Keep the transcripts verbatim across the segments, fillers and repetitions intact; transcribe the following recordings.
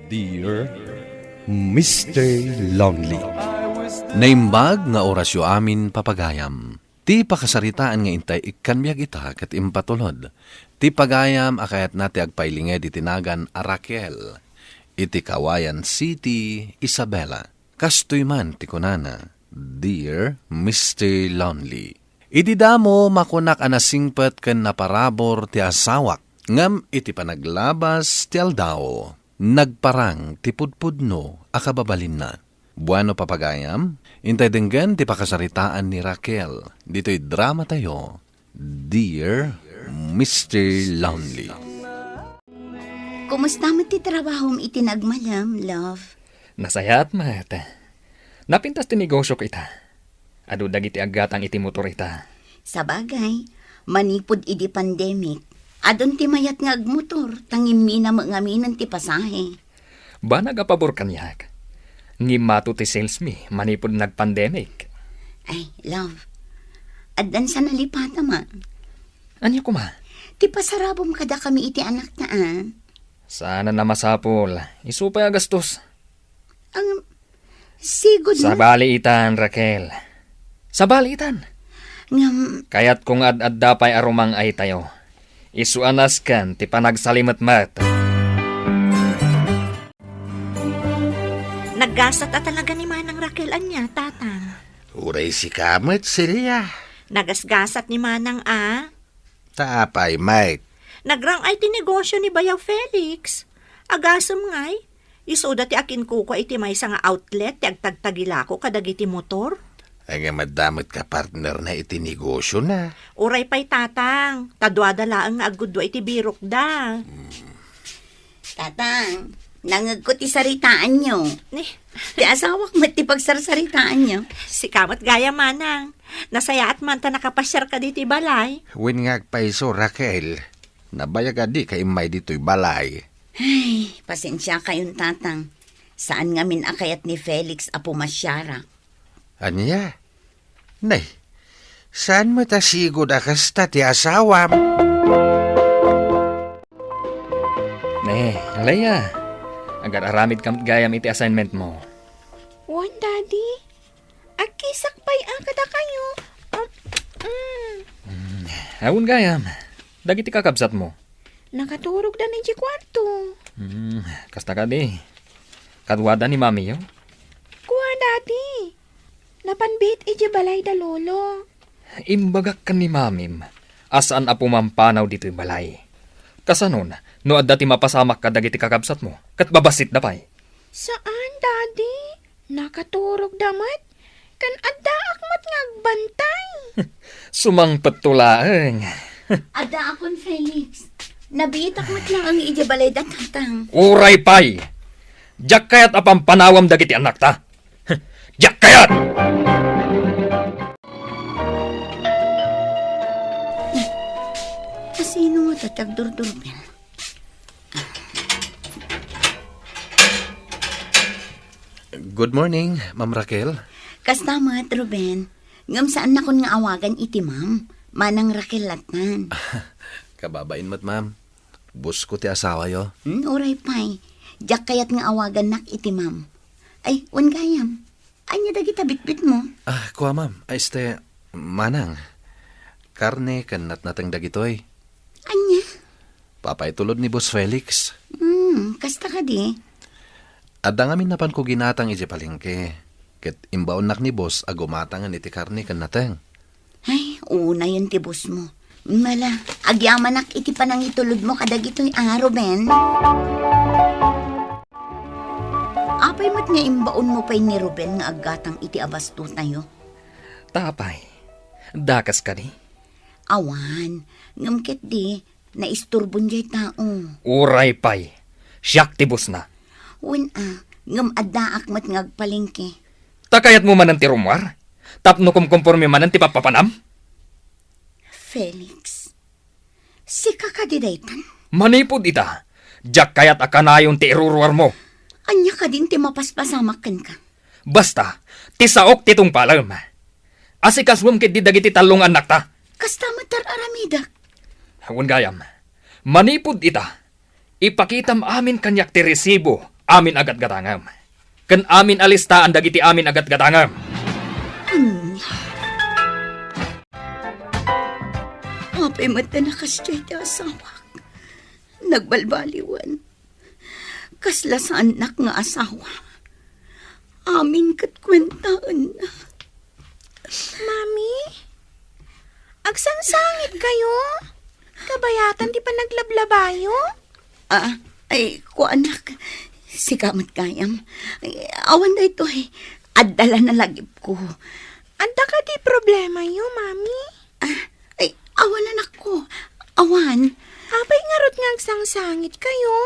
Dear Mister Lonely. Naimbag nga orasyo amin, papagayam. Ti pakasaritaan nga intay ikkan biag ita ket impatulod ti pagayam a kayatna ti agpailinged iti nagan a Raquel iti Cauayan City, Isabela. Kastoy man ti kunana, "Dear Mister Lonely, idi damo makunak a nasingpet ken naparabur ti asawak, ngem iti panaglabas ti aldaw, nagparang ti pudpudno a kababalinna." Bueno, papagayam, intay denggen ti pakasaritaan ni Raquel ditoy drama tayo, Dear Mister Lonely. Kumusta met ti trabahom iti nagmalem, love? Nasayaat met. Napintas ti negosyo ko ita. Adu dagiti aggatang iti motor ita. Sabagay, manipud idi pandemic, adun ti mayat nga agmotor, ta ngimmina met ngaminen ti pasahe. Banag a pabor kaniak. Ngimmato ti sales mi manipud nagpandemic. Ay, love, addan sa nalipata man. Ania koma? Ti pasarabom kadakami iti anakta, a? Saan a masapul. Isu pay a gastos. Ang sigud na. Sabali itan, Raquel. Sabali itan. Ngem, kayatko nga ad-adda pay a rumang-ay tayo. Isu a nasken ti panagsalimetmet. Naggasat a talaga ni Manang Raquel ania, Tatang? Uray sika met, Celia. Nagasgasat ni Manang a? Ta apay met? Nagrang-ay ti negosyo ni Bayaw Felix. Agasem ngay, isuda ti akinkukua iti maysa nga outlet ti agtagtagilako kadagiti motor. Ay, nga madamot ka partner na iti negosyo na. Uray pay, Tatang, ta duada laeng nga aggudua iti birokda. Hmm. Tatang, nangegko ti saritaanyo. Ni? Ti asawak met ti pagsarsaritaanyo. Sika met gayam, Manang. Nasayaat man ta nakapasiarka ditoy balay. Wen nga agpayso, Raquel. Nabayag a dika immay ditoy balay. Ay, pasensiakayon, Tatang. Saan ngamin a kayat ni Felix a pumasiarak. Ania? Nay, saan met a sigud a kasta ti asawam? Ne, Leia, agar-aramid ka met gayam iti assignment mo. Wen, Daddy. Agkisak pay a kadakayo. Um, mm. Mm, awan gayam. Dagiti kakabsat mo? Nakaturogda idiay kuarto. Hmm, kasta kadi. Kaduada ni mamiyo? Kua, Daddy. Napanbiit idiay balay da Lolo. Imbagak ken ni mamim a saan a pumampanaw ditoy balay. Kasanon, no adda ti mapasamak kadagiti kakabsatmo, ket babassitda pay? Saan, Daddy. Nakaturogda met. Ken addaak met nga agbantay. Sumangpetto laeng. Addaakon, Felix. Nabiitak met laeng idiay balay da Tatang. Uray pay! Diak kayat a pampanawam dagiti annakta. Diak kayat! Asino nga ti agdurdurben? Good morning, Ma'am Raquel. Kasta met, Ruben. Ngem saannakon nga awagan iti ma'am. Manang Raquel lattan. Kababain met, ma'am. Boss ko ti asawayo. Hmm, uray pay. Diak kayat nga awagannak iti ma'am. Ay, wen gayam. Ania dagita bitbitmo? Ah, kua, ma'am. Ay, este, manang. Karne ken natnateng dagitoy. Ania? Papaitulod ni Boss Felix. Hmm, kasta kadi? Adda ngamin napanko ginatang idiay palengke. Ket imbaonnak ni Boss a gumatangen iti karne ken nateng. Ay, unayen ti boss mo. Mala, agyamanak iti panangitulodmo kadagitoy a, Ruben. Apay met nga imbaonmo pay ni Ruben nga aggatang iti abastotayo? Ta apay, dakes kadi? Awan, ngem ketdi, naisturbon jay tao. Uray pay, siak ti bossna. Wen a, ngem addaak met nga agpalengke. Ta kayatmo manen ti rummuar? Tapno kumkomporme manen ti pappapanam? Felix, sika kadi daytan? Manipud ita, diak kayat a kanayon ti iruruarmo. Ania kadin ti mapaspasamak kenka? Basta, ti saok ti tungpalem. Asikasuem ketdi dagiti tallo nga annakta. Kasta met ti ar-aramidek. Wen gayam, manipud ita, ipakitam amin kaniak ti resibo amin a gatgatangem, ken amin a listaan dagiti amin a gatgatangem. Hmm. Apay met ta nakasdiay ti asawak? Nagbalbaliwen. Kasla saannak nga asawa. Amin ket kuentaenna. Mami, agsangsangit kayo? Kabayatan ti panaglablabayo? Ah, ay, kuanak. Sika met gayam. Ay, awan daytoy. Adda la nalagipko. Adda kadi problemayo, Mami? Ah, ay, awan, anakko. Awan. Apay ngarud nga agsangsangit kayo?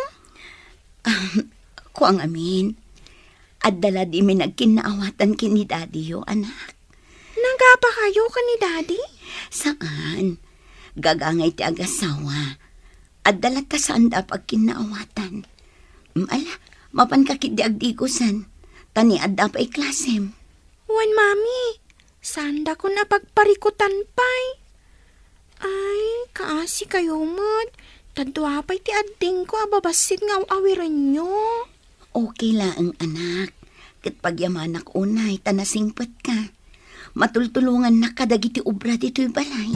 Ah, kua ngamin. Adda la dimi nagkinnaawatan ken ni Daddy yo, anak. Nagapa kayo ken ni Daddy? Saan. Gagangay ti agasawa. Adda latta saanda a pagkinnaawatan. Mm, ala, mapanka ketdi agdigosan. Ta ni adda pay klasem. Wen, Mami, saandakon a pagparikutan pay. Ay, kaasi kayo met. Ta dua pay ti addingko a babassit nga aw-awirenyo. Okay laeng, anak. Ket pagyamanak unay ta nasingpetka. Matultulongannak kadagiti obra ditoy balay.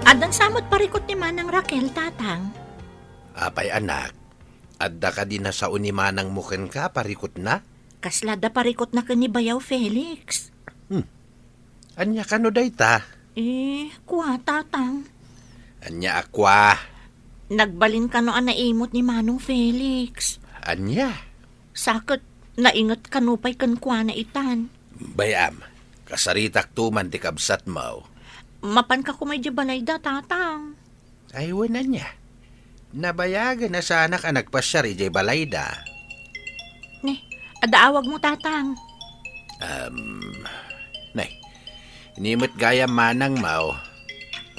Addan sa met parikut ni Manang Raquel, Tatang? Apay, anak, adda kadi nasao ni manangmo kenka a parikutna? Kasla adda parikutna ken ni Bayaw Felix. Hmm. Ania kano dayta? Eh, kua, Tatang. Ania a kua? Nagbalin kano a naimut ni Manong Felix. Ania? Sa ket nainget kano pay kenkuana itan. Bay-am, kasaritakto man ti kabsatmo. Mapanka koma idiay balayda, Tatang? Ay, wen, ania? Nabayagen a saanak a nagpasiar idiay balayda. Ne, adda awagmo, Tatang. Um, nay, ni met gayam manangmo,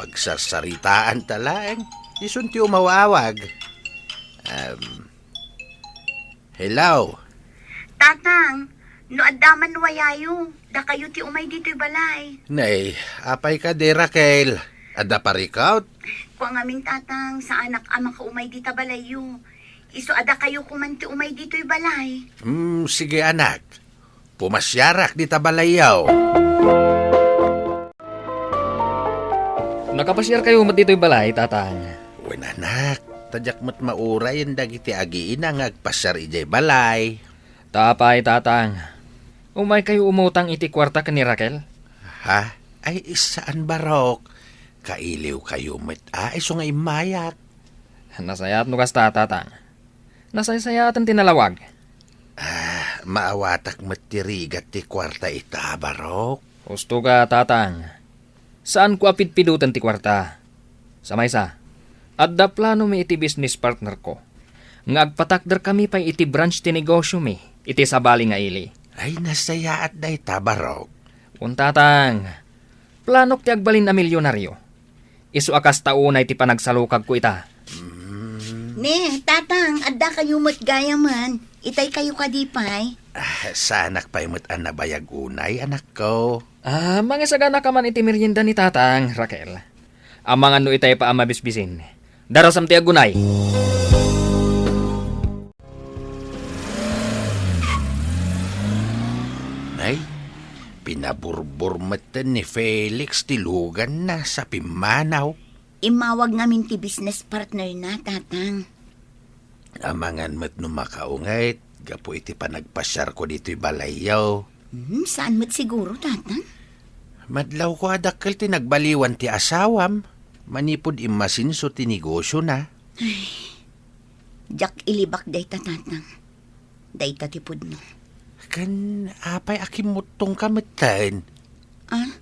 pagsarsaritaanta laeng, isun ti umawawag. Um, Hello. Tatang, no adda man wayayo, dakayo ti umay ditoy balay. Nay, apay kadi, Raquel? Adda parikut? Kua ngamin, Tatang, saanak a makaumay dita balayyo. Isu a dakayo koman ti umay ditoy balay. Hmm, sige, anak. Pumasiarak dita balayyo. Nakapasiarkayo met ditoy balay, Tatang? Wen, anak, ta diak met maurayen dagiti agiina nga agpasiar idiay balay. Ta apay, Tatang? Umaykayo umutang iti kuarta ken ni Raquel? Ha? Ay, saan, barok. Kailiwkayo met a, isu nga immayak. Nasayaat no kasta, Tatang. Nasaysayaaten ti nalawag. Ah, maawatak met ti rigat ti kuarta ita, barok. Husto ka, Tatang. Saanko a pidpidoten ti kuarta. Sa maysa, adda planomi iti business partnerko nga agpatakderkami pay iti branch ti negosyomi iti sabali nga ili. Ay, nasayaat dayta, barok. Wen, Tatang, planok ti agbalin a milionario. Isu a kasta unay ti panagsalukagko ita. Mm. Ne, Tatang, adda kayo met gayamen. Itay kayo kadi pay. Ah, saanak pay met a nabayag unay, anakko. Ah, mangisaganaka man iti merienda ni Tatang, Raquel. Amangan no itay pa a mabisbisin. Darasam ti agunay. Nay, pinaburbor metten ni Felix ti luganna sa pimmanaw. Immawag ngamin ti business partner na, Tatang. Amangan met no makaunget gapu iti panagpasiarko ditoy balayyo. Hmm, saan met siguro, Tatang? Madlawko a dakkel ti nagbaliwan ti asawam manipud immasinso ti negosyona. Ay, diak ilibak dayta, Tatang. Dayta ti pudno. Ken apay a kimmuttongka metten? Ah,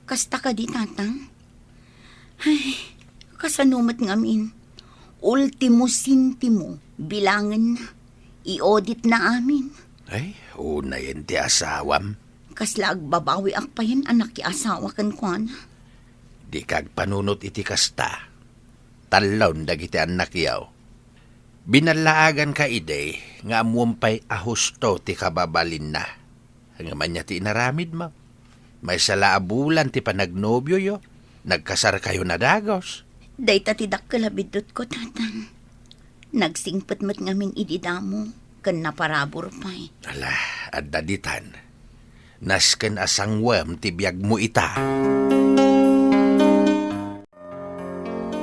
kasta kadi, Tatang? Ay, kasano met ngamin? Ultimo sintimo, bilangenna. I-audit na amin. Ay, unayen ti asawam. Kasla agbabawiak payen a nakiasawa kenkuana. Dika agpanunot iti kasta. Tallon dagiti annakyo. Binallaaganka idi nga ammuem pay a husto ti kababalinna. Ngem ania ti inaramidmo? Maysa la a bulan ti panagnobioyo. Nagkasarkayon a dagus. Dayta ti dakkel a biddutko, Tatang. Nagsingpet met ngamin idi damo, ken naparabur pay. Ala, adda ditan. Nasken a sangwem ti biagmo ita.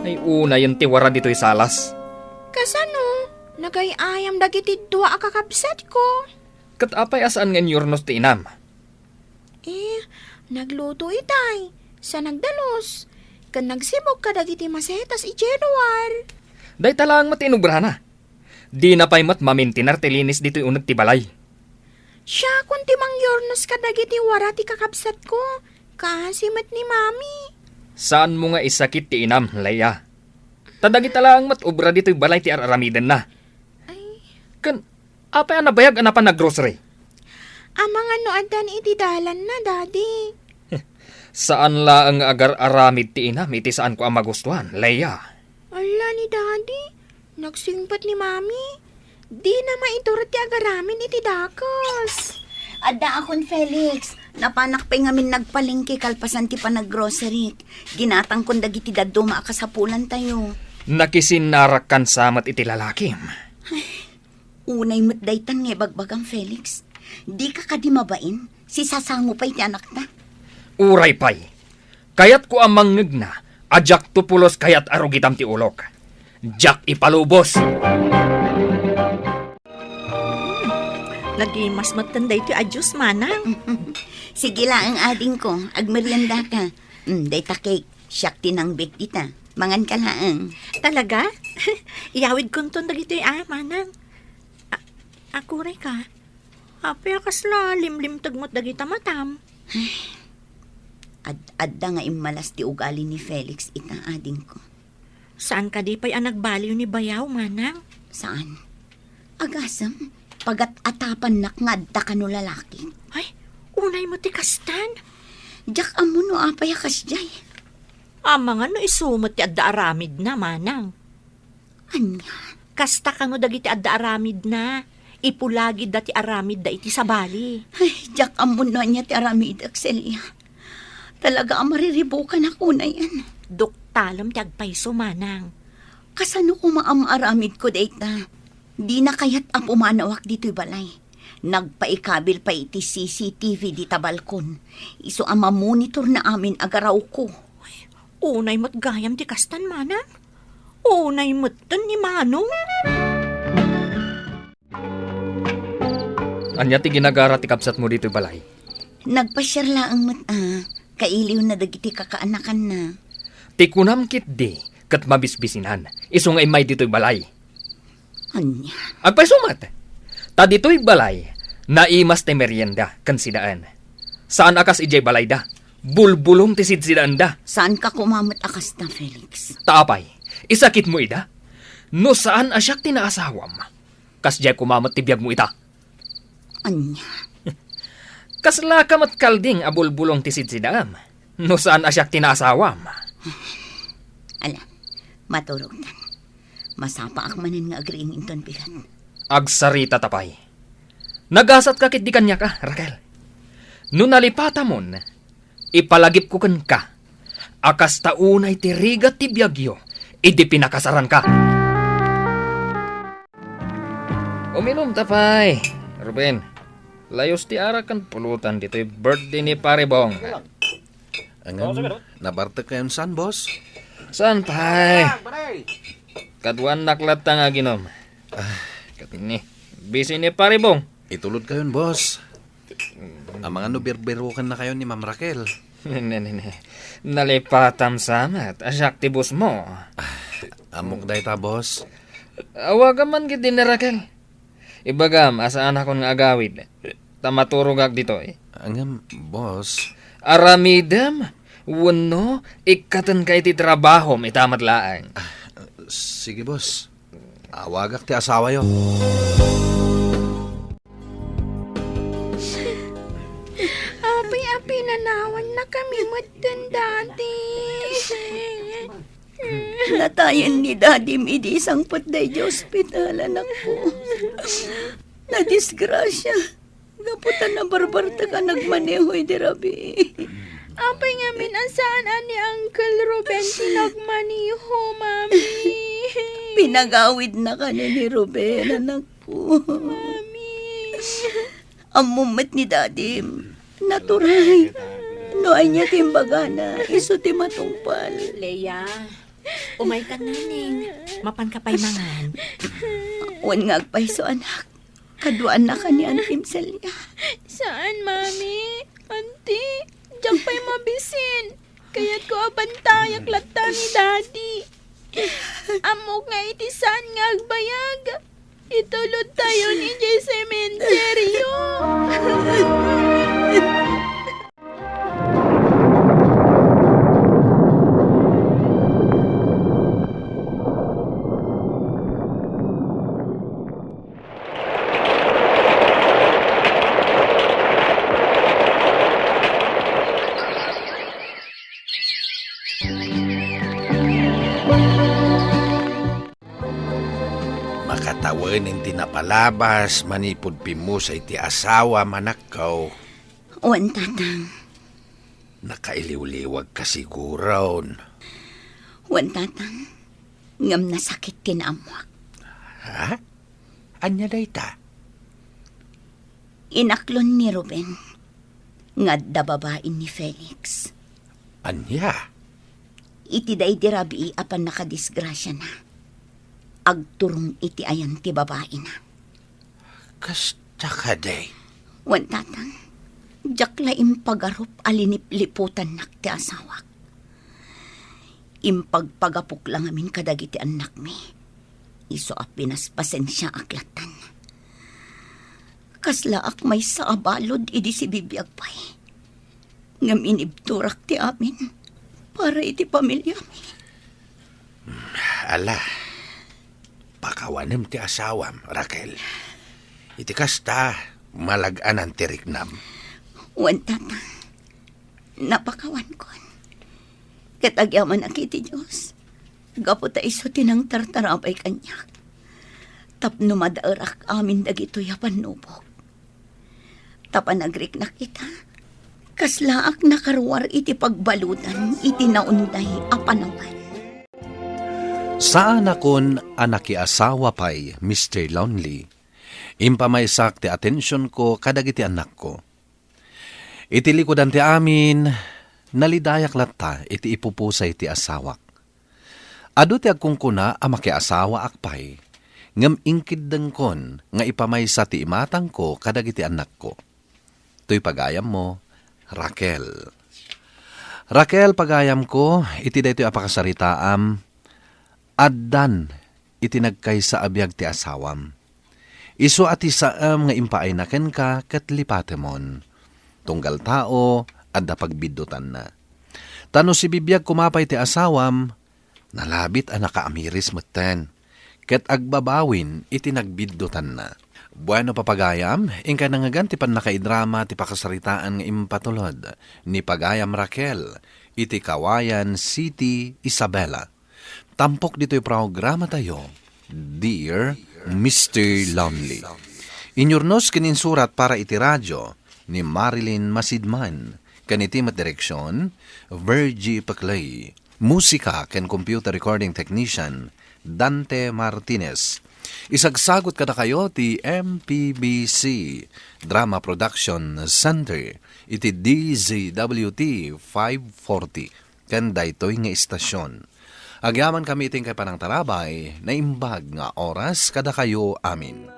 Ay, unayen ti wara ditoy salas. Kasano? Nagay-ayam dagiti dua a kakabsatko. Ket apay a saan nga inyurnos ti inam? Eh, nagluto itay, sa nagdalus, ken nagsibog kadagiti masetas idiay ruar. Dayta laeng met inubrana. Dina pay met mamintinar ti linis ditoy uneg ti balay. Siakon ti mangyurnos kadagiti wara ti kakabsatko, kaasi met ni Mami. Saanmo nga isakit ti inam, Leia. Ta dagita laeng met obra ditoy balay ti ar-aramidenna. Ay. Ken apay a nabayag a napan naggrocery? Amangan no addan iti dalanna, Daddy. Saan laeng nga agar-aramid ti inam iti saanko a magustuan, Leia. Ala ni Daddy, nagsingpet ni Mami. Dina maitur ti agaramid iti dakes. Addaakon, Felix. Napanak pay ngamin nagpalengke kalpasan ti panaggrocery. Ginatangkon dagiti dadduma a kasapulantayo. Nakisinnarakkan sa met iti lalakim. Unay met daytan nga ibagbagam, Felix. Dika kadi mabain? Sisasango pay ti anakta. Uray pay. Kayatko a mangngegna a diakto pulos kayat a rugitam ti ulok. Diak ipalubos. Nagimas metten daytoy a juice, manang. Sige laeng, adingko, agmeriendaka. Mm, dayta cake, siak ti nangbake dita. Manganka laeng. Talaga? Iyawidkonton dagitoy a, manang. A-, aguray ka. Apay a kasla limlimteg met dagita matam? Ad-, adda nga immalas ti ugali ni Felix ita, adingko. Saan kadi pay a nagbaliw ni bayaw, manang? Saan? Agasem, pagat-atapannak nga adda kano lalaki. Ay, unay met ti kastan. Diak ammo no apay a kasdiay. Amangan no isu met ti adda aramidna, manang. Ania? Kasta kano dagiti adda aramidna. Ipulagidda ti aramidda iti sabali. Ay, diak ammo no ania ti aramidek, Celia. Talaga a mariribukanak unayen. Duktalem ti agpayso, manang. Kasano koma a maaramidko dayta? Dina kayat a pumanawak ditoy balay. Nagpaikabil pay iti C C T V dita balkon. Isu a mamonitorna amin a garawko. Unay met gayam ti kastan, manang. Unay metten ni Manong. Ania ti ginagara ti kabsatmo ditoy balay? Nagpasiar laeng met a, kailiwna dagiti kakaanakanna. Ti kunam ketdi, ket mabisbisinan, isu nga immay ditoy balay. Ania? Agpayso met. Ta ditoy balay, naimas ti merienda ken sidaen. Saan a kas idiay balayda, bulbulong ti sidsidaenda. Saanka koma met a kasta, Felix. Ta apay, isakitmo ida? No saan a siak ti naasawam, kasdiay koma met ti biagmo ita. Ania? Kaslaka met kalding a bulbulong ti sidsidaem, no saan a siak ti naasawam. Ala, maturogtan. Masapaak manen nga agriing inton bigat. Agsarita ta pay. Nagasatka ketdi kaniak a, Raquel. No nalipatamon, ipalagipko kenka a kasta unay ti rigat ti biagyo idi pinakasaranka. Uminum ta pay, Ruben. Layus ti arak ken pulutan ditoy birthday ni Pare Bong. Ngem, nabartek kayon saan, boss? Saan pay? Kaduannak latta nga aginom. Ah, ket ni, busy ni Pare Bong. Itulod kayon, boss. Amangan no birbirokenna kayon ni Ma'am Raquel. Ne, ne, ne. Nalipatam sa met a siak ti bossmo. Ah, ammok dayta, boss. Awagam man ketdi ni Raquel. Ibagam a saanakon nga agawid, ta maturogak ditoy. Ngem, boss. Aramidem wenno ikkatenka iti trabahom ita met laeng. Ah, sige, boss. Awagak ti asawayo. Apay a pinanawannakami metten dati. Natayen ni Dadim idi sangpet daydiay ospital, anakko. Nadisgrasia. Gapu ta nabarbartek a nagmaneho idi rabii. Apay ngamin a saan a ni Uncle Ruben ti nagmaneho, Mami? Pinagawidnaka ni Ruben, anakko. Mami. Ammom met ni Dadim. Naturay. No ania ti imbagana, isu ti matungpal. Leia, umaykan, naneng. Mapanka pay mangan. Wen nga agpayso, anak. Kaduaannaka ni Antim Celia. Saan, Mami? Auntie, diak pay mabisin. Kayatko a bantayak latta ni Daddy. Ammok nga iti saan nga agbayag, itulodtayon idiay sementeryo. Makatawen ti napalabas manipud pimmusa iti asawa, manakkaw. Wen, Tatang. Nakailiwliwag ka siguron. Wen, Tatang. Ngem nasakit ti naammuak. Ha? Ania dayta? Inaklon ni Ruben nga adda babain ni Felix. Ania? Iti daydi rabii a pannakadisgrasiana, agturong iti ayan ti babaina. Kasta kadi? Wen, Tatang, diak la impagarup a linipliputannak ti asawak. Impagpagapok la ngamin kadagiti annakmi. Isu a pinaspasensiaak lattan. Kaslaak maysa a balud idi sibibiag pay. Ngem inibturak ti amin para iti pamiliami. Ala, pakawanem ti asawam, Raquel. Iti kasta, malag-anan ti riknam. Wen, Tatang, napakawankon. Ket agyamanak iti Dios, gapu ta isu ti nangtartarabay kaniak. Tapno madaerak amin dagitoy a pannubok. Ta panagriknak ita, kaslaak nakaruar iti pagbaludan iti naunday a panawen. Saanakon a nakiasawa pay, Mister Lonely. Impamaysak ti atensionko kadagiti annakko. Iti likudan ti amin, nalidayak latta iti ipupusay ti asawak. Adu ti agkunkuna a makiasawaak pay, ngem inkiddengkon nga ipamaysa ti imatangko kadagiti annakko. Toy pagayammo, Raquel. Raquel, pagayamko, iti daytoy a pakasaritaam, addan iti nagkaysa a biag ti asawam. Isu a ti saem nga impaayna kenka ket lipatemon. Tunggal tao, adda pagbiddutanna. Ta no sibibiag koma pay ti asawam, nalabit a nakaamiris metten, ket agbabawin iti nagbiddutanna. Bueno, papagayam, inkay nangngegan ti pannakaidrama ti pakasaritaan nga impatulod ni Pagayam Raquel iti Cauayan City, Isabela. Tampok ditoy programatayo, Dear Mister Lonely. Inyurnos ken insurat para iti radio ni Marilyn Masidman, ken iti met direksion, Virgie Peclay. Musika ken computer recording technician, Dante Martinez. Isagsagut kadakayo ti M P B C Drama Production Center iti D Z W T five forty. Ken daytoy nga istasion. Agyamankami iti inkay panangtarabay, naimbag nga oras kadakayo amin.